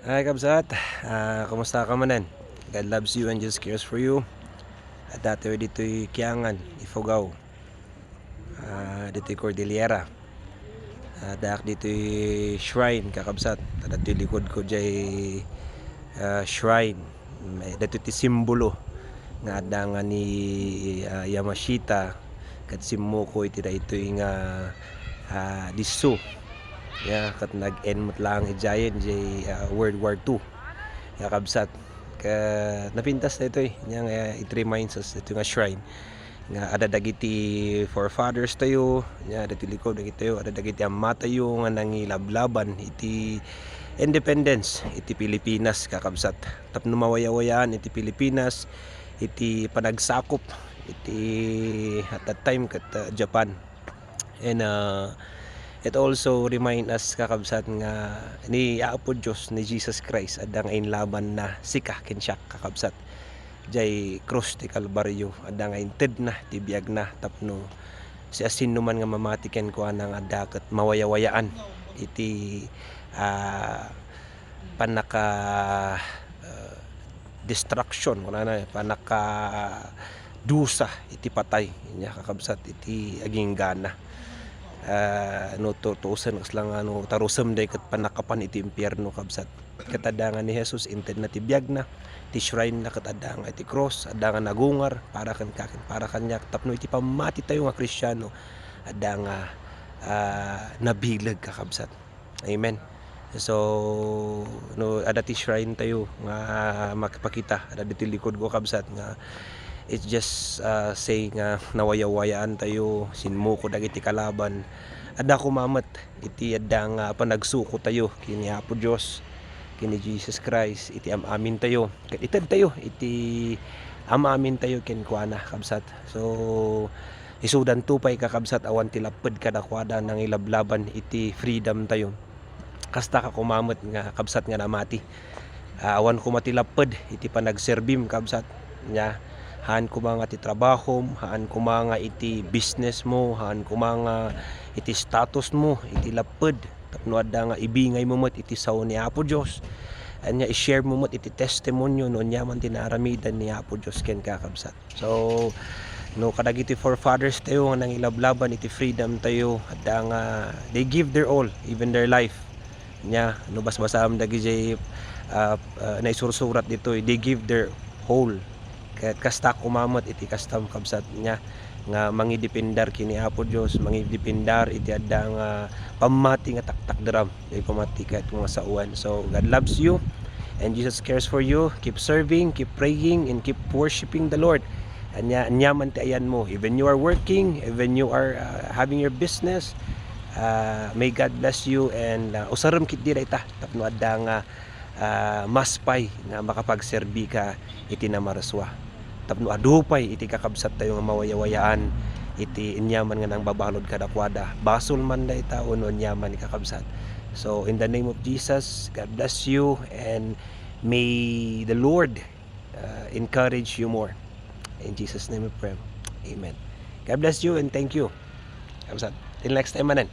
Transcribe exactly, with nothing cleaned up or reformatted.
Hi, kabsat. Ah, kumusta ka manen? God loves you and just cares for you. Adda tayo ditoy Kiangan, Ifugao. Ah, ditoy Cordillera. Ah, addaak ditoy shrine, kakabsat. Adda ditoy likod ko jay, ah, shrine. May, ditoy ti simbolo nga adda nga ni, ah, Yamashita ket simmuko iti daytoy nga, ah, disso. Ya, ket nag-end met laeng idiayen jay, ah, World War Two. Ya, kabsat. Ket napintas daytoy. Nya nga, it reminds us daytoy nga shrine nga adda dagiti forefathers tayo, nya dagiti likod dagitayo, adda dagiti amma tayo nga nangilablaban iti independence iti Pilipinas, kakabsat. Tapno mawayawayaan iti Pilipinas, iti panagsakop iti, at that time, ket, uh, Japan. And, uh, it also remind us, kakabsat, nga ni Apo Dios, ni Jesus Christ, adda nga inlabanna sika ken siak, kakabsat. Jay krus ti Kalbario, adda nga intedna ti biagna tapno siasinoman nga mamati kenkuana nga adda ket mawayawayaan iti, ah, pannaka, ah, destruction, kunana, pannakadusa iti patay, nya, kakabsat, iti aginggana. Ah, no tutusen, kasla nga no tarusem, day ket pannakapan iti impierno, kabsat. Ket adda nga ni Jesus, intedna ti biagna, ti shrine na ket adda nga iti cross, adda nga nagungar para kenka ken para kaniak, tapno iti pammati tayo nga Kristiano, adda nga, ah, nabileg, kakabsat. Amen. So, no, adda ti shrine tayo nga makipakita, adda ditoy likod ko, kabsat, nga it's just, ah, say nga nawayawayaan tayo, sinmuko dagiti kalaban. Adda koma met iti adda nga panagsuko tayo ken ni Apo Dios, ken ni Jesus Christ, iti am-amin tayo. Ket ited tayo iti am-amin tayo kenkuana, kabsat. So, isudanto pay, kakabsat, awan ti lapped kadakuada nangilablaban iti freedom tayo. Kasta ka koma met nga, kabsat, nga namati. Ah, awan koma ti lapped iti panagserbim, kabsat. Nya, haan koma nga ti trabahom, haan koma nga iti business mo, haan koma nga iti status mo, iti lapped. Tapno adda nga ibingay mo met iti sao ni Apo Dios. Anya, i-share mo met iti testimonio no anya man ti naaramidan ni Apo Dios kenka, kabsat. So, no, kadagiti forefathers tayo nga nangilablaban iti freedom tayo, adda nga they give their all, even their life. Nya, no basbasaam dagiti, ah, ah, naisursurat ditoy, they give their whole. Ket kasta koma met iti kastam, kabsat, nya, nga mangidependar ken ni Apo Dios, mangidependar iti adda nga pammati nga taktakderam, iti pammati ket nga sawen. So, God loves you and Jesus cares for you. Keep serving, keep praying, and keep worshiping the Lord. Anya, anya man ti ayanmo, even you are working, even you are, uh, having your business, uh, may God bless you, and, uh, usarem ketdi dayta tapno adda nga, uh, mas pay nga makapagserbi ka iti namarsua. Tapno adu pay iti kakabsat tayo nga mawayawayaan iti aniaman nga nangbabalud kadakuada. Basol man dayta wenno aniaman, kakabsat. So, in the name of Jesus, God bless you and may the Lord, uh, encourage you more. In Jesus' name we pray. Amen. God bless you and thank you, kabsat. Till next time manen.